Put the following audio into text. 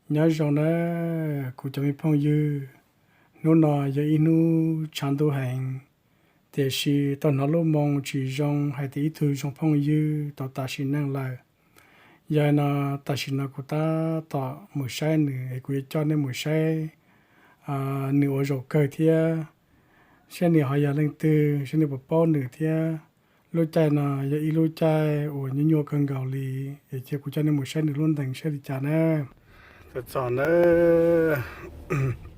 Nyob zoo nawb kuv cov me phooj ywg, hnub no yog ib hnub tshav ntuj heev, tiam sis tau hnov lub moo tsis zoo hais tias ib tug zoo phooj ywg tau tas sim neej lawm. Yog no tam sim no kuv tab tom mus saib nws es kuv yuav coj nej mus saib nws ua zaum kawg thiab, saib nws ho yog leej twg, saib nws puas paub nws thiab. Lub caij no yog ib lub caij uas nyuaj nyuaj kawg nkaus li, es cia kuv coj nej mus saib nws lub ntees saib li cas na. Txog txog nawb,